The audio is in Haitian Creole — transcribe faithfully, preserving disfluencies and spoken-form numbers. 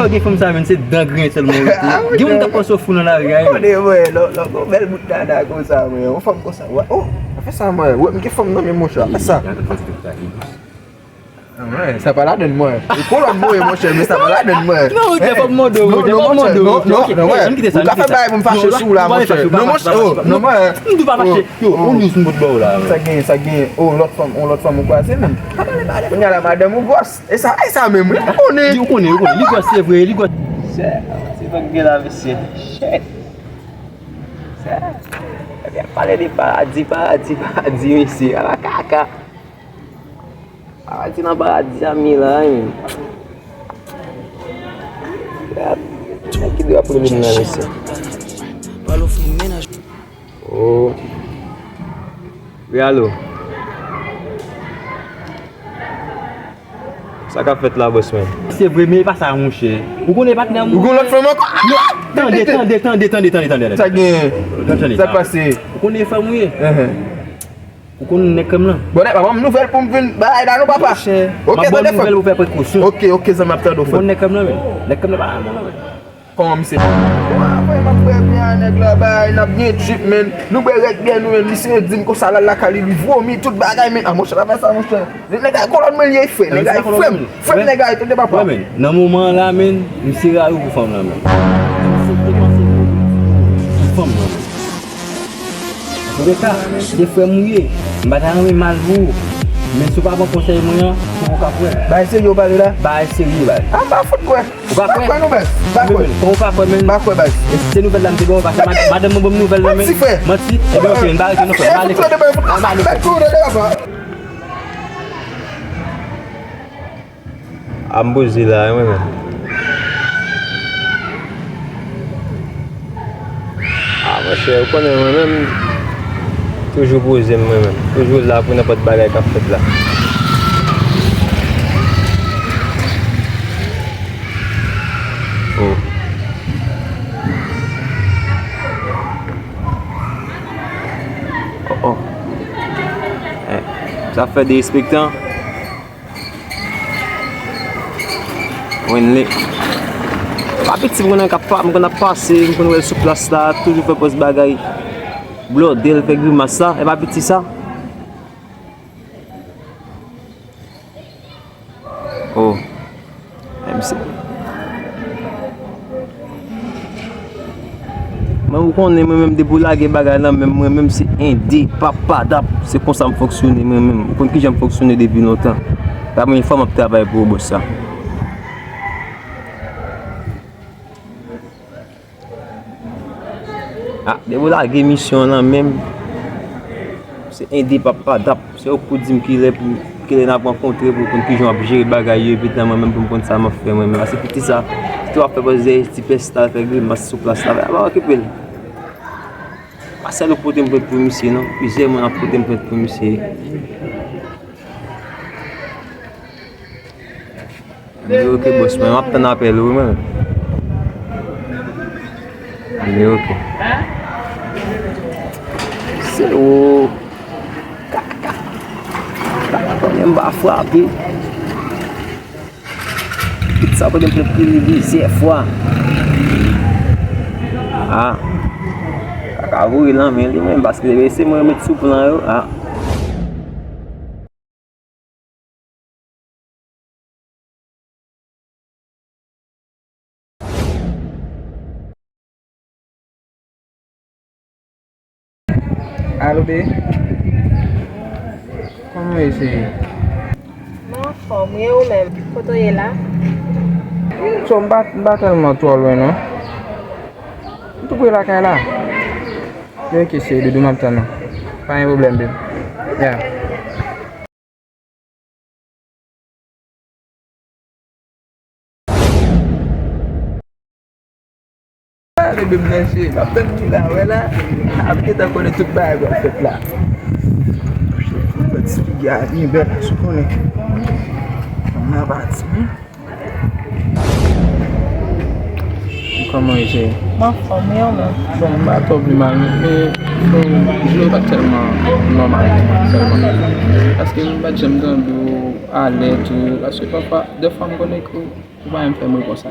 Yo, gen fanm sa menm, se dan griyen sèlman yo rete. Gen moun k ap panse w fou nan lari a, wi. Konnen, mwen, lò, lò, gon bèl bout dada konsa, mwen. Yon fanm konsa, wè. Oh, pa fè sa, mwen. Wè, m gen fanm nan men, monchè, pa fè sa. Ah, mwen, sa pa ladann mwen. Ou kolòn mwen, monchè, men sa pa ladann mwen. Non, ou te fè m mande, ou te fè m mande. Non, non, non, non, ou ka fè bagay pou m fache sou ou la, monchè. Non, monchè, oh, non, mwen. M tou pa fache. Yo, on news m pot ba w la. Sa gen, sa gen. Oh, lòt fanm, on lòt fanm ou kwaze menm. Pa pale, pale. Kounye a la, madanm ou gwòs. E sa, e sa menm, wi. Ou konnen. Ou konnen, ou konnen. Li gwòs, se vre, li gwòs. Sè, se pa gen la, mesye. Shit. Sè, epi ap pale de paradi, paradi, paradi, mesye. Ala kaka. Paradi nan paradi a mi la, wi. Nèg ki dwe ap rele m nan, mesye. Oh. Wi, alo. Sa k ap fèt la, bòs mwen? Se vre, men e pa sa, monchè. Ou konnen patnè m. Ou gon lòt fanm ankò? Non, tande, tande, tande, tande, tande, tande. Sa gen? Tande, tande. Sa pase? Ou konnen frè m ou ye? Ou konn nèg krèm lan? Bon, nèg, pa ban m nouvèl pou m vin bay la non, papa. Monchè, ok, m ap ba w nouvèl pou fè prekosyon. Ok, ok, zanmi, m ap tande w, frè. Ou konn nèg krèm lan, men? Nèg krèm lan pa bon, non, men. Kòman misye? Bon, apre m ap fè byen a nèg la, bay, n ap gen trip, men. Nou bwè rèk byen nou, men. Misye di m konsa, l al lakay li, li vomi, tout bagay, men. A, monchè, pa fè sa, monchè. Nèg la kolòn mwen li ye, frè. Nèg la frè m. Frè m, nèg la, tande, papa. Nan moman an la, men, misye rare pou fanm lan, men. Misye depanse pou fanm lan, men. Antouleka, se frè m ou ye. M pa ta renmen mal pou ou. Men si w pa pran konsèy mwen an, pou ou ka kwè. Bagay serye w pale la? Bagay serye, baz. A, m pa fout kwè. Ou pa kwè? M pa kwè non, baz. M pa kwè. Kòman ou pa kwè, men? M pa kwè, baz. E se nouvèl la m te ba w, paske mad-, madanm mwen ban m nouvèl lan, men. Manti, frè. Manti? Ebyen, ok, m pa rete non, frè. M ale, frè. M ale, frè. A, m poze la, wi, mwen menm. A, monchè, ou konnen mwen menm, toujou poze m, mwen menm. Toujou la pou nenpòt bagay k ap fèt la. Oh. Oh, oh. Eh, sa fè derespektan. Winley. E pa piti m konn ap pa-, m konn ap pase, m konn wè l sou plas la, toujou fè pòz bagay. Blòde l fè grimas la, e pa piti sa. Oh. M C. Men ou konnen mwen menm depi w lage bagay nan men m, mwen menm se ende, pap padap, se konsa m fonksyone mwen menm. Ou konn kijan m fonksyone depi lontan. Pa premye fwa m ap travay pou ou bòs sa. A, depi w lage misyon an nan men m, se ende pap padap. Se ou k pou di m kilè pou, kilè n ap rankontre pou w konn kijan w ap jere bagay yo, epi tan mwen menm pou m konn sa m ap fè mwen menm. Paske piti sa, kite w ap fè pòz dèyè ti pès la, fè grimas sou plas la, pa okipe l. Pa sèl ou k pote m plent pou misye non, plizyè moun ap pote m plent pou misye. Ebyen, ok, bòs mwen, m ap tann apèl ou, wi, mwen. Ebyen, ok. Se ou. Kaka. Kaka, konnen m pa frape. Tout sa pote m plent plizyè fwa. A. Kaka voye nan men li, mwen, paske se mwen met sou plan yo. A. Alo, babe. Kòman w ye, cheri? Mwen anfòm, wi, ou menm? Kote w ye la? So, m pa, m pa tèlman twò lwen, non. M tou pre lakay la. Men ok, cheri, doudou, m ap tann ou. Pa gen pwoblèm, babe. Yeah. Gade bebe m nan je, m ap tann ki la wè la, ap gentan konnen tout bagay k ap fèt la. Fè ti figi a byen bèl, sou konnen. Fanm nan pati, wi. Kòman w ye, cheri? M anfòm, e ou menm? Bon, m pa twò pi mal, men, men, bon, jounen yo pa t tèlman nòmal pou mwen, tèlman. Paske m pa t janm tande w alèz tou, paske pafwa, dèfwa m konnen ke w pa menm fè m ri konsa.